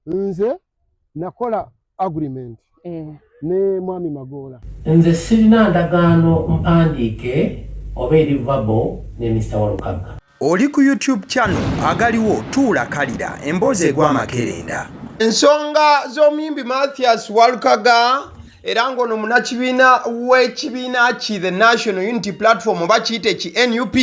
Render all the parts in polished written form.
Nze nakola agreement eh. ne mwami Magoola. Nze sirina ndagaano mpandiike oba eri verbal ne Mister Walukagga. Oli ku YouTube channel agaliwo tuula kalira emboozi egwa amakerenda. Ensonga z'omuyimbi Mathias Walukaga era ng'ono munakibiina w'ekibiina ki The National Unity Platform oba kiyite ki NUP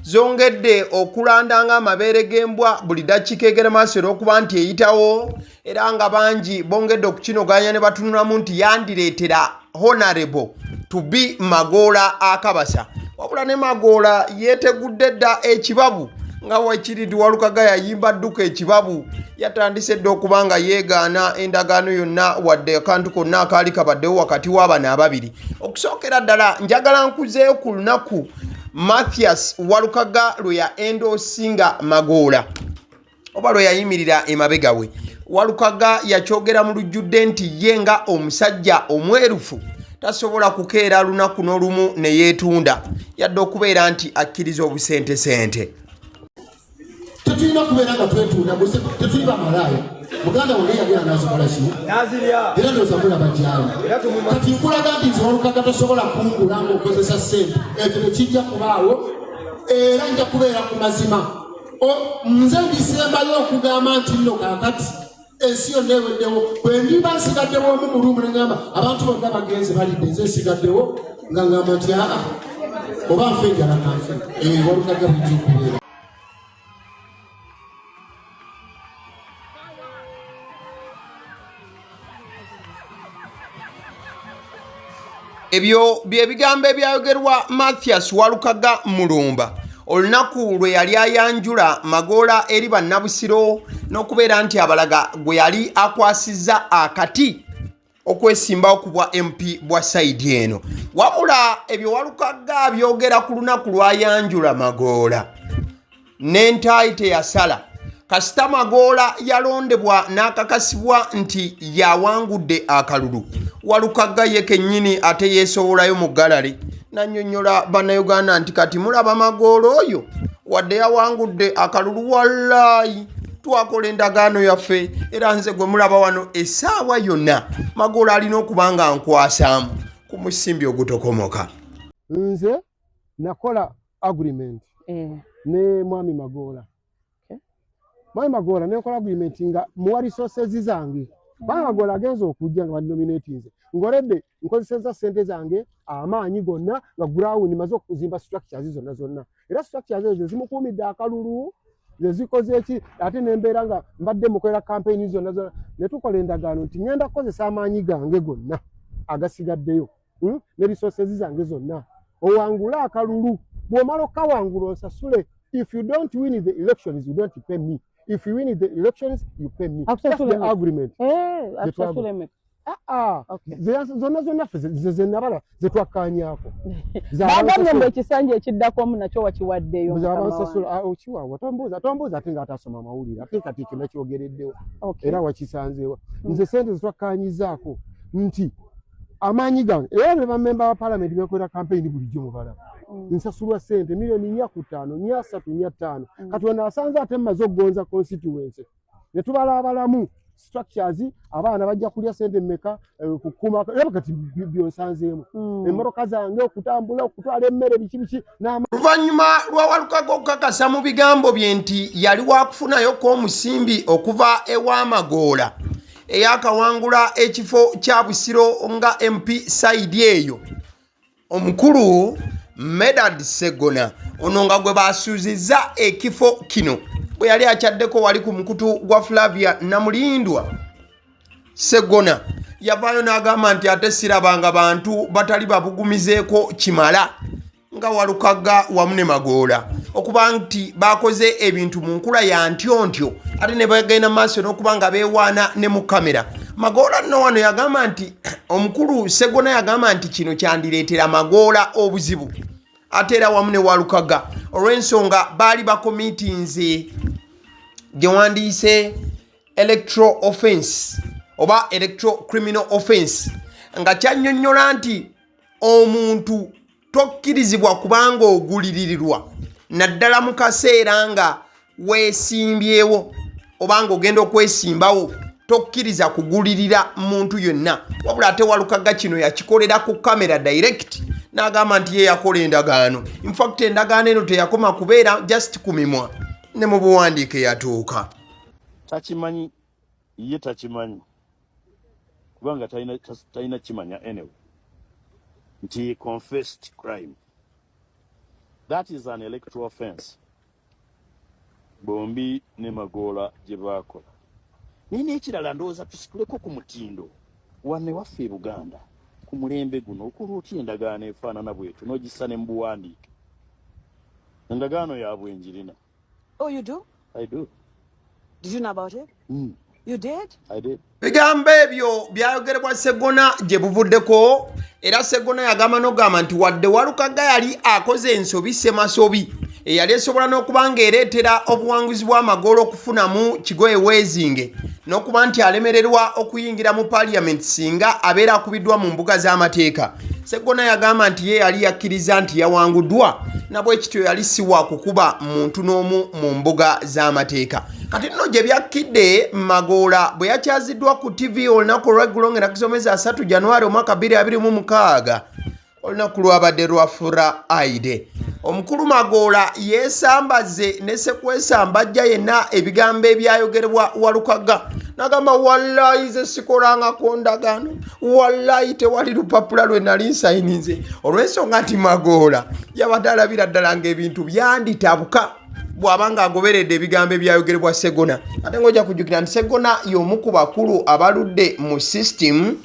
zongedde okulanda ng'amabeere g'embwa buli dakiika egenda maaso era okuba nti eyitawo era nga bangi bongedde okukinoganya ne batunulamu nti yandireetera Honorable to be Magoola akabasa wabula ne Magoola yeetegudde dda ekibabu nga wekiri nti Walukaga yayimba dduka ekibabu yatandise dda okuba nga yeegaana endagaano yonna wadde akantu konna akaali kabaddewo wakati w'abano ababiri. Okusookera ddala njagala nkuzeeyo ku lunaku Mathias Walukaga lwe ya endoosinga Magoola oba lwe yayimirira emabega we. Walukaga yakyogera mu lujjudde nti ye nga omusajja omwerufu tasobola kukeera lunaku n'olumu ne yeetunda yadde okubeera nti akkiriza obusentesente. Tetulina kubeera nga twetunda, tetuli bamalaaya. Muganda wange yali anazikola ki era ndowooza mulaba gyali. Kati nkulaga nti nze Walukaga tosobola kungula ng'okozesa ssente, ekyo tekijja kubaawo era nja kubeera ku mazima. Nze ndisembayo okugamba nti nno kaakati ensi yonna eweddewo, bwe ndiba nsigaddewo omu mu luumu ne ŋŋamba abantu bonna bagenze balidde, nze nsigaddewo nga ŋŋamba nti aa oba nfe enjala kanfe. Walukaga bujja okubeera. Ebyo bye bigambo ebyayogerwa Mathias Walukaga Mulumba olunaku lwe yali ayanjula Magoola eri bannabusiro n'okubeera nti abalaga gwe yali akwasizza akati okwesimbawo ku bwa MP bwa sayidi eno. Wabula ebyo Walukaga abyogera ku lunaku lw'ayanjula Magoola n'entaayi teyasala. Kasita Magoola yalondebwa n'akakasibwa nti yawangudde akalulu, Walukagga ye kennyini ate yeesowolayo mu galale n'annyonnyola Bannayuganda nti kati mulaba Magoola oyo wadde yawangudde akalulu, wallaayi twakola endagaano yaffe era nze gwe mulaba wano essaawa yonna Magoola alina okuba nga nkwasaamu ku musimbi ogutokomoka. Nze nakola agreement ne mwami Magoola. Mwami Magoola nenkola agreement nga muwa resources zange. Mwami Magoola agenze okujja nga banominatinze ng'oledde nkozesezza ssente zange amaanyi gonna nga ground maze okuzimba structures zonna zonna, era structures ezo zimukuumidde akalulu zezikoze eki, ate nembeera nga mbadde mukolera campaign zonna zonna ne tukola endagaano nti ngenda kukozesa amaanyi gange gonna agasigaddeyo ne resources zange zonna owangule akalulu. Bw'omala okukawangula onsasule. If you don't win the elections, you don't pay me. If you win the elections, you pay me. That's the agreement. Zonna zonna ffe ze nabala ze twakkaanyaako. Bagambye mbu ekisanja ekiddako omu nakyo wakiwaddeyo. Abansasula okiwawa tombuuza tombuuza ate ng'atasoma mawulire ate kati ekyo nakyogereddewo era wakisanzeewa. Nze sente ze twakkaanyizaako nti amaanyi gange era ne bammemba ba palamenti bekolera kampeyini bulijjo mubalaba. Nsasulwa sente miliyoni 4 ku 5, 4 3, 4 5. Kati ono asanze ate mmaze okugonza constituency ne tubala abalamu structures, abaana bajja kulya sente mmeka, kukuuma era kati byonsanzeemu emmotoka zange okutambula okutwala emmere biki biki. Oluvannyuma lwa Walukaga okukakasa mu bigambo bye nti yali wakufunayo k'omusimbi okuva ewa Magoola eyakawangula ekifo kya Busiro nga MP sayidi eyo, omukulu Medard Sseggona ono nga gwe basuuzizza ekifo kino bwe yali akyaddeko wali ku mukutu gwa Flavia Namulindwa, Sseggona yavaayo n'agamba nti ate sirabanga bantu batali babugumizeeko kimala nga Walukaga wamu ne Magoola okuba nti bakoze ebintu mu nkula ya ntyontyo ate ne bagenda maaso n'okuba nga beewaana ne mu kamera. Magoola nno wano yagamba nti omukulu Sseggona yagamba nti kino kyandireetera Magoola obuzibu ate era wamu ne Walukaga olw'ensonga baali bakomitinze gye wandiise electoral offense oba electoral criminal offense, nga kyannyonnyola nti omuntu tokkirizibwa kubanga oguliririrwa naddala mu kaseera nga weesimbyewo oba nga ogenda okwesimbawo. Tokkiriza kugulirira muntu yenna. Wabula ate Walukagga kino yakikolera ku kamera direct, n'agamba nti ye yakola endagaano. Infact endagaano eno teyakoma kubeera just ku mimwa, ne mu buwandiike yatuuka. Takimanyi, ye takimanyi kubanga talina kimanya. Anyway, nti he confessed crime, that is an electoral offense, bombi ne Magoola gye baakola. Naye n'ekirala, ndowooza tusituleko ku mutindo wanne waffe e Buganda ku mulembe guno. Okola otya endagaano efaanana bwetyo n'ogissa ne mu buwandiike? Endagaano yaabwe njirina. Oh, you do? I do. Did you know about it? Mm. You did? I did. Ebigambo ebyo byayogerebwa Ssegona gye buvuddeko, era Ssegona yagamba n'ogamba nti wadde Walukagga yali akoze ensobi semasobi eyali esobola n'okuba ng'ereetera obuwanguzi bw'Amagoola okufunamu kigoye weezinge n'okuba nti alemererwa okuyingira mu Paaliyamenti singa abeera akubiddwa mu mbuga z'amateeka, Ssegona yagamba nti ye yali yakkiriza nti yawanguddwa, nabwe kityo yali si wa kukuba muntu n'omu mu mbuga z'amateeka. Kati nno gye byakkidde, Magoola bwe yakyaziddwa ku TV olunaku olweggulo ng'ennaku z'omwezi 3 Januari omwaka 2026, olunaku lwabadde lwa Friday, omukulu Magoola yeesambaze ne sekwesambajja yenna ebigambo ebyayogerebwa Walukagga, nagamba, "Wallayi ze sikolangako ndagaano, wallayi tewali lupapula lwe nali nsayininze," olw'ensonga nti Magoola yabadde alabira ddala ng'ebintu byanditabuka bw'aba ng'agoberedde ebigambo ebyayogerebwa Segona. Ate ng'ojja kujjukira nti Segona y'omu ku bakulu abaludde mu system,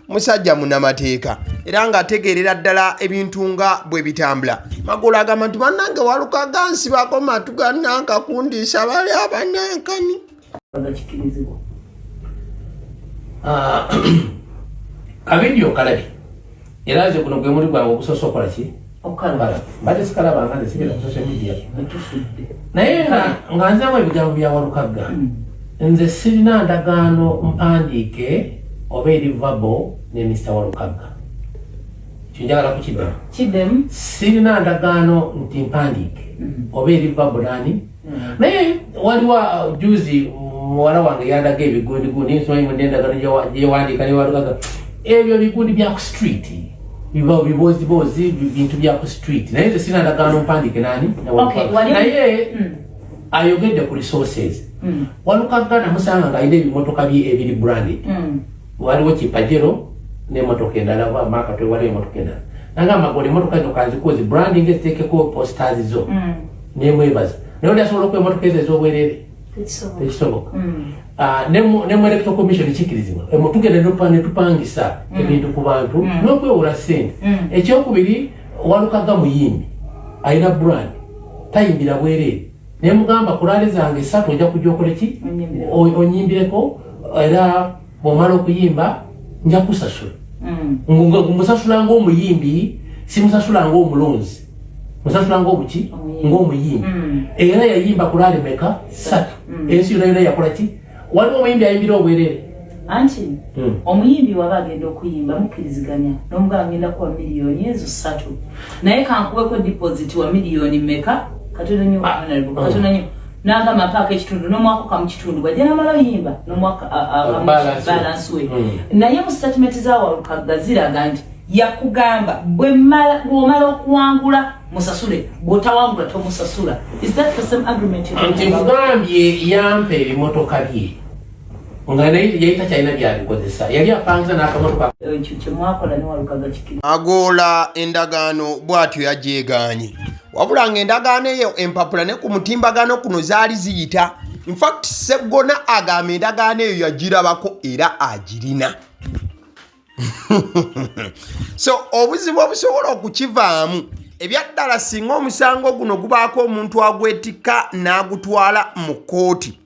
musajja munnamateeka era ng'ategeerera ddala ebintu nga bwe bitambula. Magoola agamba nti, "Bannange, Walukagga nsibako matu gannanka kundiisa bali abanankani." Gakikirizibwa. Ah, kavidiyo kalabye, era nze guno gwe muli gwange ogusoose okola ki? Okalaba. Mbadde sikalabanga, nze sibira ku social media. Tufudde. Naye nga nziramu ebigambo bya Walukagga, nze sirina ndagaano mpandiike oba eri verbal ne Mr Walukagga. Kyo njagala kukiddamu. Kiddemu. Sirina ndagaano nti mpandiike oba eri verbal nani, naye waliwo juzi muwala wange yandaga ebigundigundi, nsimanyi mwedde endagaano gyewandiika ne Walukagga. Ebyo bigundi bya ku street, biba bibozibozi, bintu bya ku street, naye nze sirina ndagaano mpandiike nani na Okay, Walukagga. Naye ayogedde ku resources. Walukagga namusanga ng'alina ebimotoka bye ebiri branded. Waliwo ki Pajero n'emotoka endala makatwe, waliwo emotoka endala. Nagamba, "Gola emotoka zino kanzikuzi branding, eziteekeko posters zo." Nemwebaza. Naye oli asobola okuwa emotoka ezo ez'obwerere? Tekisoboka. Ah, ne mu Electoral Commission kikirizibwa. Tugenda ne tupangisa ebintu ku bantu n'okwewola ssente. Ekyokubiri, Walukagga muyimbi, alina brand, tayimbira bwereere. Naye mugamba, "Ku rally zange esatu ojja kujja okole ki?" Onyimbireko. Onyimbireko, era bw'omala okuyimba nja kusasula. Musasula ng'omuyimbi, simusasula ng'omulonzi, musasula ng'obuki? Omuyimbi. Ng'omuyimbi. Era yayimba ku rally meka? Satu. Ensi yonna yonna yakola ki? Waliwo omuyimbi ayimbira obwerere? Anti omuyimbi waba agenda okuyimba, mukkiriziganya n'omugamba, "Ngenda kuwa miliyoni ezo 3, naye kankuweko deposit wa miliyoni meka?" Katono nnyo. Ah. Honorable, katono nnyo. N'agamba, "Mpaako ekitundu," n'omwako kamu kitundu, bwajja n'amala oyimba n'omwaka Balance we. balance we. Naye mu statement za Walukagga ziraga nti yakugamba, "Bw'omala okuwangula musasule, bw'otawangula tomusasula." Is that the same agreement you're Nti talking about? nkugambye, yampa ebimotoka bye nga naye yali takyalina byabikozesa, yali apangisa n'akamotoka. Ekyo kyemwakola ne Walukagga kikiri? Agoola endagaano bw'atyo yagyegaanye, wabula ng'endagaano eyo empapula ne ku mutimbagano kuno zaali ziyita. Infact Seggona agamba endagaano eyo yagirabako era agirina. So obuzibu obusobola okukivaamu ebyaddala, singa omusango guno gubaako omuntu agwetikka n'agutwala mu kkooti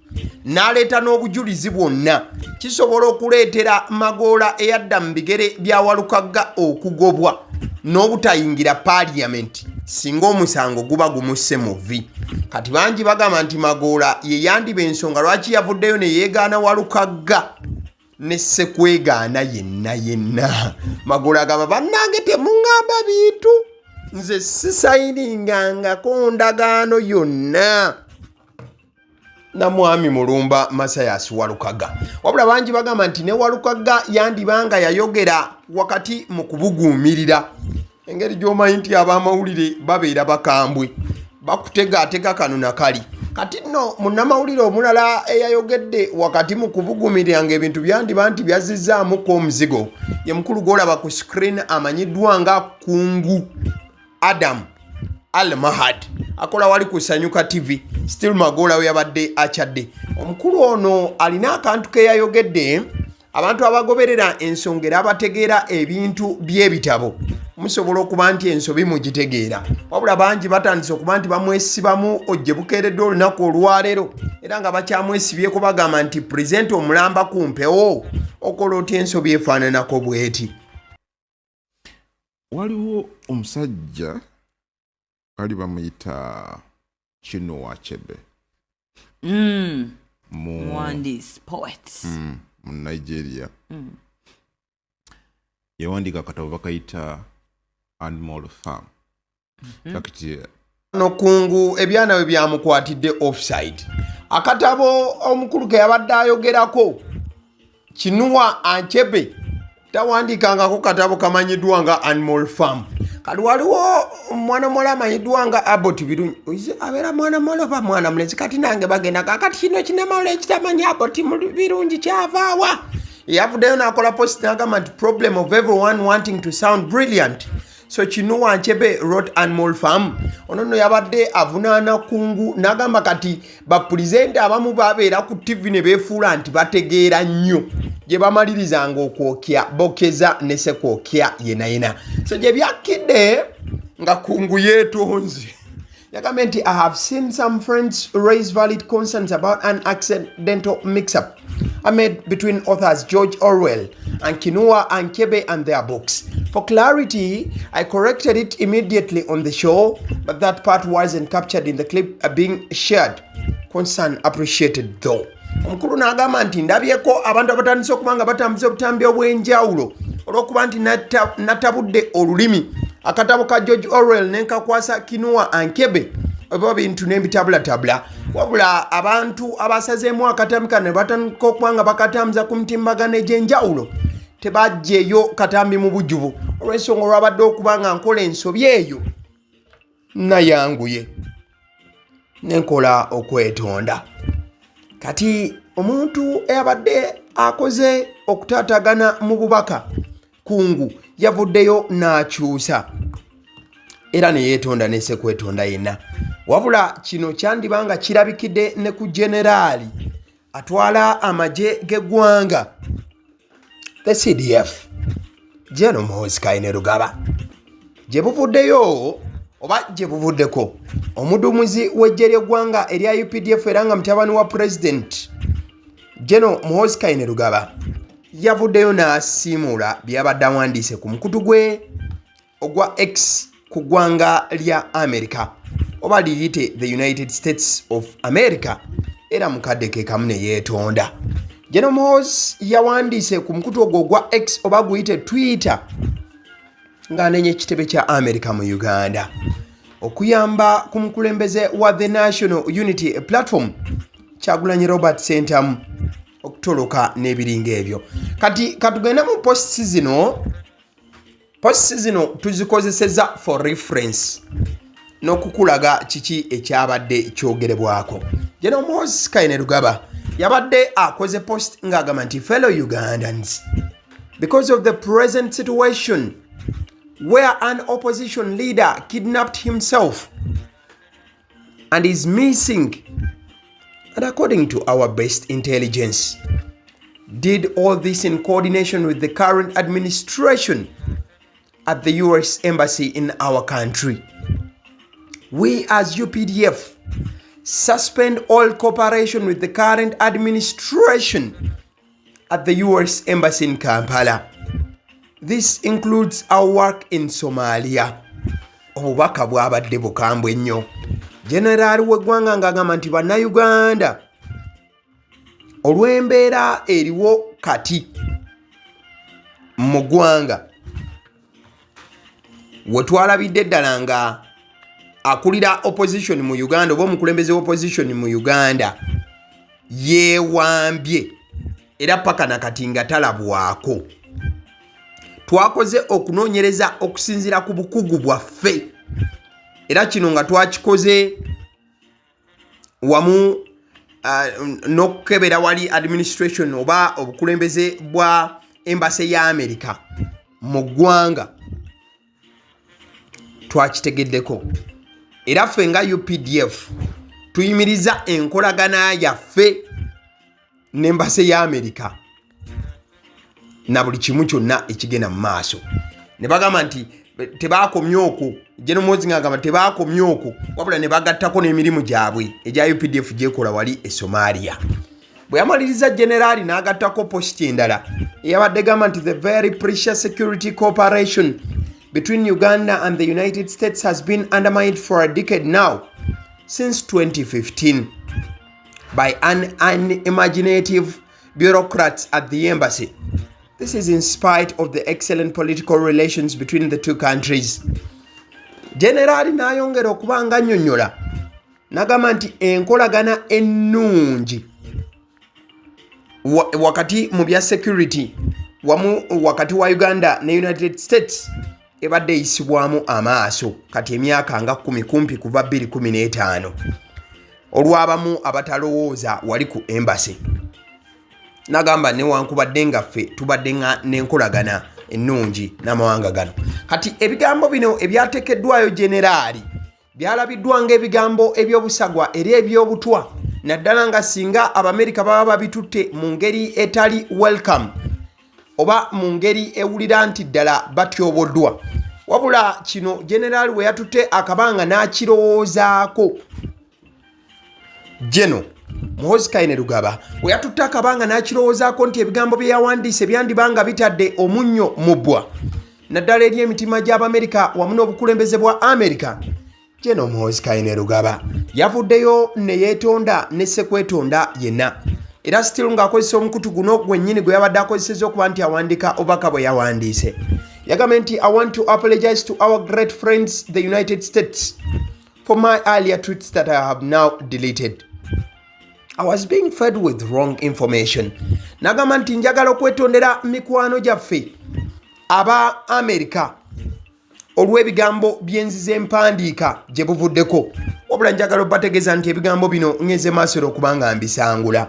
n'aleeta n'obujulizi bwonna, kisobola okuleetera Magoola eyadda mu bigere bya Walukagga okugobwa n'obutayingira Paaliyamenti singa omusango guba gumusse mu vvi. Kati bangi bagamba nti Magoola ye yandiba ensonga lwaki yavuddeyo ne yeegaana Walukagga ne sekwegaana yenna yenna. Magoola agamba, "Bannange, temuŋŋamba bintu, nze sisayiningangako ndagaano yonna." Na mwami Mulumba Masayas Walukaga. Wabula bangi bagamba nti ne Walukaga yandiba nga yayogera wakati mu kubuguumirira, engeri gy'omanyi nti ab'amawulire babeera bakambwe, bakutegaatega kano nakali. Kati nno munnamawulire omulala eyayogedde wakati mu kubugumirira ng'ebintu byandiba nti byazizzaamuko omuzigo ye mukulu gw'olaba ku screen amanyiddwa nga Kungu Adam Al Mahad, akola wali ku Sanyuka TV. Still Magoola we yabadde akyadde. Omukulu ono alina akantu ke yayogedde. Abantu abagoberera ensonga era abategeera ebintu by'ebitabo musobola okuba nti ensobi mugitegeera, wabula bangi batandise okuba nti bamwesibamu gye bukeereddwa olunaku olwaleero, era nga bakyamwesibyeko, bagamba nti pulezidenti omulamba ku mpewo okola otya ensobi efaananako bweti? Waliwo omusajja bali bamuyita Chinua Achebe. Muwandiisi, poet. Mu Nigeria. Yawandiika akatabo bakayita Animal Farm. Kakiti Nokungu ebyana bwe byamukwatidde offside. Akatabo omukulu ke yabadde ayogerako, Chinua Achebe tawandiikangako katabo kamanyiddwa nga Animal Farm. Kati waliwo mwana muwala amanyiddwa nga Abbot Birungi. Oize abeera mwana muwala oba mwana mulenzi? Kati nange bagenda kakati kino kinamawula ekitamanyi Abbot Birungi kyavaawa. Yavuddeyo n'akola post n'agamba nti problem of everyone wanting to sound brilliant. So Chinua Achebe wrote Animal Farm. Ono nno yabadde avunaana Kungu n'agamba kati bapulizenti abamu babeera ku TV ne beefuula nti bategeera nnyo, gye bamalirizanga okwokya bokeza ne sekwokya yenayena. So gye byakkidde nga Kungu yeetonze. Yagambye nti I have seen some friends raise valid concerns about an accidental mix-up I made between authors George Orwell and Chinua Achebe and their books. For clarity, I corrected it immediately on the show, but that part wasn't captured in the clip being shared. Concern appreciated though. Omukulu n'agamba nti ndabyeko abantu abatandise okuba nga batambuza obutambi obw'enjawulo olw'okuba nti natabudde olulimi akatabo ka George Orwell nenkakwasa Chinua Achebe oba bintu n'embitabulatabula, wabula abantu abasazeemu akatambi kano ne batandika okuba nga bakatambuza ku mitimbagano egy'enjawulo tebajjeeyo katambi mu bujjuvu, olw'ensonga olwabadde okuba nga nkola ensobi eyo nayanguye nenkola okwetonda. Kati omuntu eyabadde akoze okutaatagana mu bubaka, Kungu yavuddeyo n'akyusa era ne yeetonda nesekwetonda yenna. Wabula kino kyandiba nga kirabikidde ne ku generaali atwala amagye g'eggwanga, the CDF, General Muhoozi Kainerugaba. Gye buvuddeyo oba gye buvuddeko, omuduumizi w'eggye ly'eggwanga erya UPDF era nga mutabani wa President General Muhoozi Kainerugaba yavuddeyo n'asiimuula byabadde awandiise ku mukutu gwe ogwa X ku ggwanga lya America, oba liyite the United States of America, era mukadde ke kamu ne yeetonda. General Muhoozi yawandiise ku mukutu ogwo ogwa X oba guyite Twitter ng'anenya ekitebe kya America mu Uganda okuyamba ku mukulembeze wa the National Unity Platform, Kyagulanyi Robert Ssentamu, okutoloka n'ebiringa ebyo. Kati katugende mu posts zino. Posts zino tuzikozeseza for reference n'okukulaga kiki ekyabadde kyogerebwako. General Muhoozi Kainerugaba yabadde akoze post ng'agamba nti fellow Ugandans, because of the present situation where an opposition leader kidnapped himself and is missing, and according to our best intelligence did all this in coordination with the current administration at the US Embassy in our country, we as UPDF suspend all cooperation with the current administration at the US Embassy in Kampala. This includes our work in Somalia. Obubaka bwabadde bukambwe nnyo. Generaali w'eggwanga ng'agamba nti bannayuganda, olw'embeera eriwo kati mu ggwanga we twalabidde ddala nga akulira opposition mu Uganda oba omukulembeze wa opposition mu Uganda Yeewambye era paka nakati nga talabwako. Twakoze okunoonyereza okusinziira ku bukugu bwaffe, era kino nga twakikoze wamu n'okukebera wali administration oba obukulembeze bwa embassy ya America mu ggwanga. Twakitegeddeko era ffe nga UPDF tuyimiriza enkolagana yaffe n'embassy ya America na buli kimu kyonna ekigenda mu maaso. Ne bagamba nti tebakomye okwo. General Muhoozi ng'agamba tebakomye okwo, wabula ne bagattako n'emirimu gyabwe egya UPDF gyekola wali e Somalia. Bwe yamaliriza, generaali n'agattako post endala eyabadde gamba nti the very precious security cooperation between Uganda and the United States has been undermined for a decade now, since 2015, by an unimaginative bureaucrats at the embassy. This is in spite of the excellent political relations between the two countries. Generaali n'ayongera okuba nga nnyonnyola n'agamba nti enkolagana ennungi wakati mu bya security wamu wakati wa Uganda ne United States ebadde eyisibwamu amaaso kati emyaka nga 10 kumpi kuva 2015 olw'abamu abatalowooza wali ku embassy. Nagamba newankubadde nga ffe tubadde nga n'enkolagana ennungi n'amawanga gano. Kati ebigambo bino ebyateekeddwayo generaali byalabiddwa ng'ebigambo eby'obusagwa era eby'obutwa, naddala nga singa Abamerika baba babitutte mu ngeri etali welcome oba mu ngeri ewulira nti ddala batyoboddwa. Wabula kino generaali we yatutte akabanga n'akirowoozaako, General Muhoozi Kainerugaba we yatutte akabanga n'akirowoozaako nti ebigambo bye yawandiise byandiba nga bitadde omunnyo mu bbwa, naddala eri emitima gy'Abamerika wamu n'obukulembeze bwa Amerika, General Muhoozi Kainerugaba yavuddeyo ne yeetonda ne ssekwetonda yenna, era still ng'akozesa omukutu guno gwennyini gwe yabadde akozesezza okuba nti awandiika obubaka bwe yawandiise. Yagambye nti, "I want to apologize to our great friends, the United States, for my earlier tweets that I have now deleted. I was being fed with wrong information." Nagamba nti njagala okwetondera mikwano gyaffe aba Amerika olw'ebigambo byenziza empandiika gye buvuddeko, wabula njagala obategeeza nti ebigambo bino ŋŋenze maaso era okuba nga mbisangula.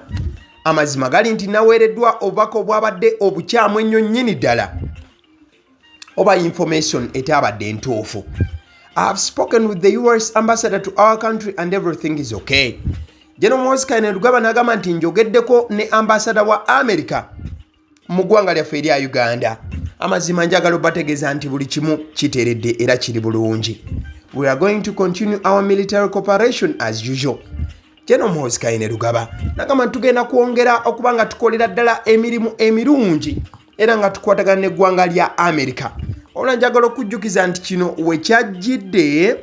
Amazima gali nti naweereddwa obubaka obwabadde obukyamu ennyo nnyini ddala oba information etaabadde ntuufu. I have spoken with the US ambassador to our country and everything is okay." General Muhoozi Kainerugaba n'agamba nti njogeddeko ne ambassador wa America mu ggwanga lyaffe erya Uganda. Amazima njagala obategeeza nti buli kimu kiteredde era kiri bulungi. We are going to continue our military cooperation as usual. General Muhoozi Kainerugaba nagamba nti tugenda kwongera okuba nga tukolera ddala emirimu emirungi era nga tukwatagana n'eggwanga lya America. Wabula njagala okujjukiza nti kino wekyajjidde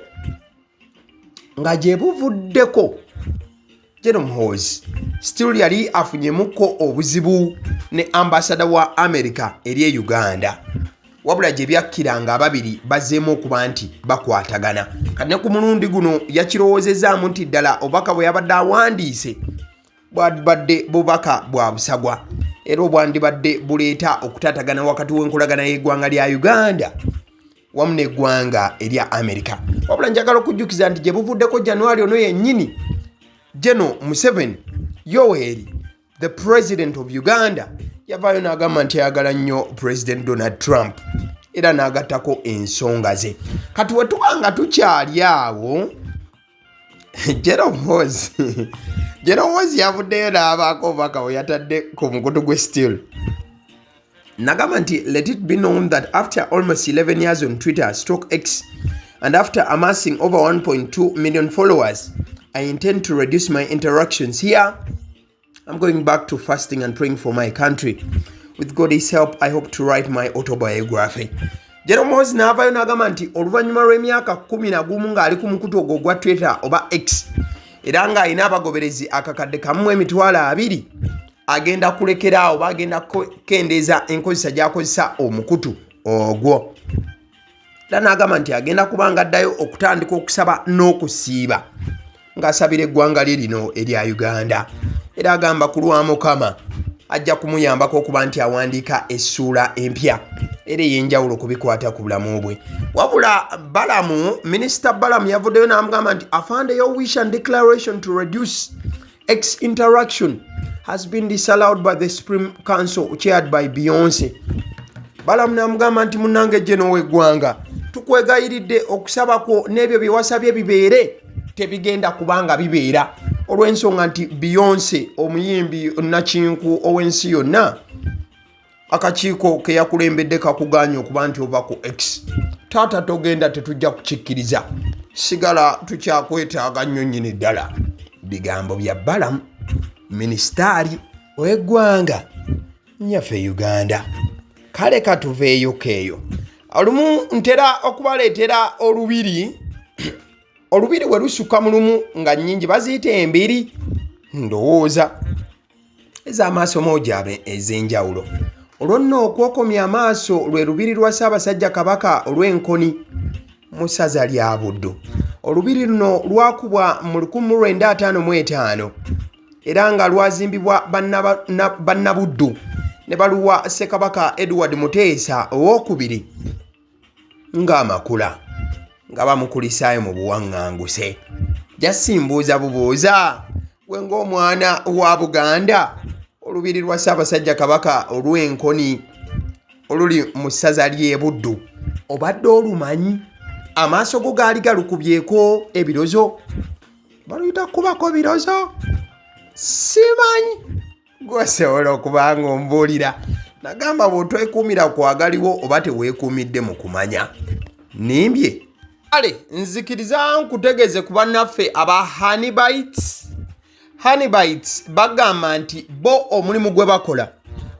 nga gye buvuddeko, General Muhoozi still yali afunyemuko obuzibu ne ambassador wa America eri e Uganda, wabula gye byakkiranga ababiri bazzeemu okuba nti bakwatagana. Kati ne ku mulundi guno yakirowoozezaamu nti ddala obubaka bwe yabadde awandiise bwabadde bubaka bwa busagwa era obwandibadde buleeta okutaatagana wakati w'enkolagana y'eggwanga lya Uganda wamu n'eggwanga erya America. Wabula njagala okujjukiza nti gye buvuddeko, January ono yennyini, General Museveni Yoweri, the president of Uganda, yavaayo n'agamba nti ayagala nnyo President Donald Trump era n'agattako ensonga ze. Kati we tuba nga tukyali awo, General Muhoozi yavuddeyo n'abaako obubaka bwe yatadde ku mukutu gwe still nagamba nti, "Let it be known that after almost 11 years on Twitter/X and after amassing over 1.2 million followers, I intend to reduce my interactions here. I'm going back to fasting and praying for my country. With God's help, I hope to write my autobiography." General Muhoozi n'avaayo n'agamba nti oluvannyuma lw'emyaka 11 ng'ali ku mukutu ogwo ogwa Twitter oba X era ng'alina abagoberezi 120,000, agenda kulekeraawo oba agenda kukendeeza enkozesa gy'akozesa omukutu ogwo, era n'agamba nti agenda kuba nga addayo okutandika okusaba n'okusiiba. Ng'asabira eggwanga lye lino erya Uganda, era agamba ku lwa Mukama ajja kumuyambako okuba nti awandiika essuula empya era ey'enjawulo ku bikwata ku bulamu bwe. Wabula Balamu, Minisita Balamu yavuddeyo n'amugamba nti, "Afande, your wish and declaration to reduce X interaction has been disallowed by the Supreme Council chaired by Beyonce." Balamu n'amugamba nti, "Munnange Geno w'eggwanga, tukwegayiridde, okusaba kwo n'ebyo bye wasabye bibeere tebigenda kubanga bibeera, olw'ensonga nti Beyonce, omuyimbi nakinku ow'ensi yonna, akakiiko ke yakulembedde kakuganya okuba nti ova ku X. Taata, togenda, tetujja kukikkiriza, sigala, tukyakwetaaga nnyo nnyini ddala." Bigambo bya Balamu, minisitaali w'eggwanga nyaffe Uganda. Kale katuveeyoko eyo. Olumu ntera okubaleetera olubiri. Olubiri bwe lusukka mu lumu nga nnyingi baziyita embiri, ndowooza ez'amaaso moogi abe ez'enjawulo. Olwo nno okwokomya amaaso lwe lubiri lwa Ssaabasajja Kabaka olw'Enkoni mu ssaza lya Buddu. Olubiri luno lwakubwa mu 1955 era nga lwazimbibwa Bannabuddu ne baluwa Ssekabaka Edward Muteesa Owookubiri ng'amakula, nga bamukulisaayo mu buwaŋŋanguse. Jasimbuuza bubuuza gwe ng'omwana wa Buganda, olubiri lwa Ssaabasajja Kabaka olw'Enkoni oluli mu ssaza ly'e Buddu obadde olumanyi? Amaaso go gaali galukubyeko ebirozo? Baluyita kubako birozo, simanyi. Gwosobola okuba nga ombuulira. Nagamba bw'otwekuumira kwagaliwo oba teweekuumidde mu kumanya, nimbye. Kale nzikiriza nkutegeeze ku bannaffe aba Honeybites. Honeybites bagamba nti bo omulimu gwe bakola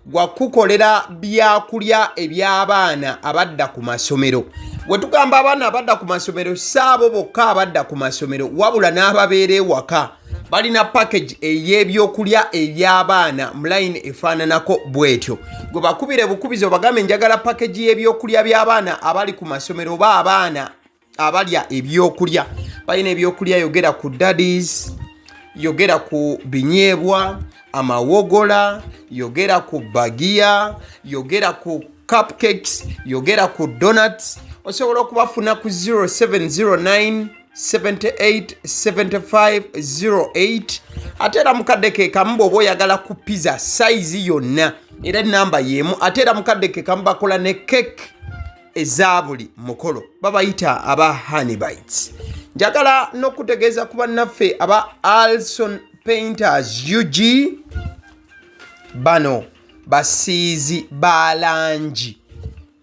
gwa kukolera byakulya eby'abaana abadda ku masomero. Bwe tugamba abaana abadda ku masomero, si abo bokka abadda ku masomero, wabula n'ababeera ewaka. Balina package ey'ebyokulya eby'abaana mu line efaananako bw'etyo. Gwe bakubire bukubizi obagambe, "Njagala package y'ebyokulya by'abaana abali ku masomero oba abaana abalya ebyokulya." Balina ebyokulya, yogera ku daddies, yogera ku binyeebwa, amawogola, yogera ku bagiya, yogera ku cupcakes, yogera ku donuts. Osobola okubafuna ku 0709 78 75 08. Ate era mukadde ke kamu, bw'oba oyagala ku pizza size yonna, era enamba y'emu. Ate era mukadde ke kamu bakola ne cake eza buli mukolo. Babayita aba Honeybites. Njagala n'okutegeeza ku bannaffe aba Alson Painters UG. Bano basiizi ba langi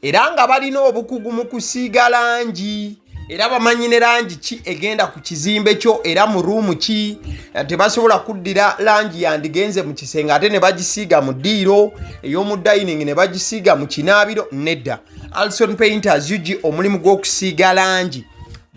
era nga balina obukugu mu kusiiga langi, era bamanyi ne langi ki egenda ku kizimbe kyo era mu room ki. Tebasobola kuddira langi yandigenze mu kisenge ate ne bagisiiga mu ddiiro, ey'omu dining ne bagisiiga mu kinaabiro. Nedda, Alson Painters UG omulimu gw'okusiiga langi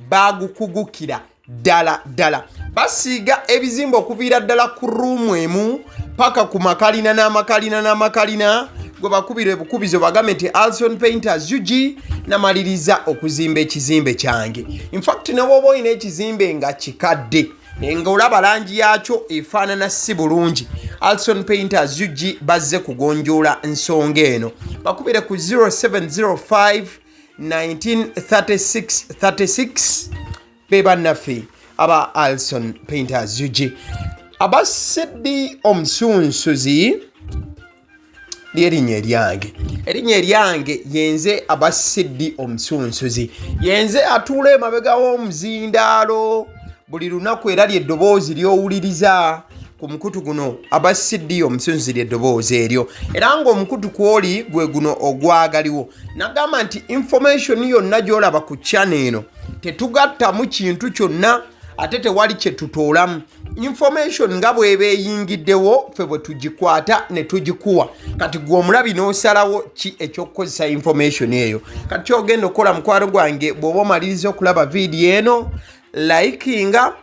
bagukugukira ddala ddala. Basiiga ebizimbe okuviira ddala ku room emu paka ku makalina n'amakalina n'amakalina. Gwe bakubira ebukubizo bagambe nti, "Alson Painters UG namaliriza okuzimba ekizimbe kyange." Infact, ne bwoba olina ekizimbe nga kikadde nga olaba langi yakyo efaanana si bulungi, Alson Painters UG bazze kugonjoola nsonga eno. Bakubire ku 0705 1936 36. Be bannaffe aba Alson Painters UG. Abasiddi omusunsuzi lyerinnya eryange, erinnya eryange yenze Abasiddi omusunsuzi, yenze atuula emabega w'omuzindaalo buli lunaku, era lyeddoboozi ly'owuliriza ku mukutu guno. Abasiddi omusunsuzi lyeddoboozi eryo, era ng'omukutu kwoli gwe guno ogwagaliwo. Nagamba nti information yonna gy'olaba ku channel eno tetugattamu kintu kyonna, ate tewali kye tutoolamu. Information nga bw'eba eyingiddewo, ffe bwe tugikwata ne tugikuwa. Kati gwe omulabi n'osalawo ki ekyokukozesa information eyo. Kati kyogenda okukola, mukwano gwange, bw'oba omaliriza okulaba vidiyo eno, likinga,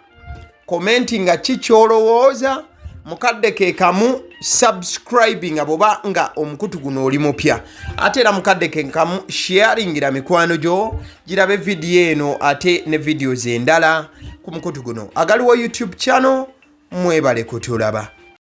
commentinga ki kyolowooza, mukadde ke kamu subscribinga bw'oba nga omukutu guno oli mupya. Ate era mukadde ke kamu sharingira mikwano gyo girabe vidiyo eno ate ne videos endala. ku mukutu guno agaliwo YouTube channel. Mwebale kutulaba.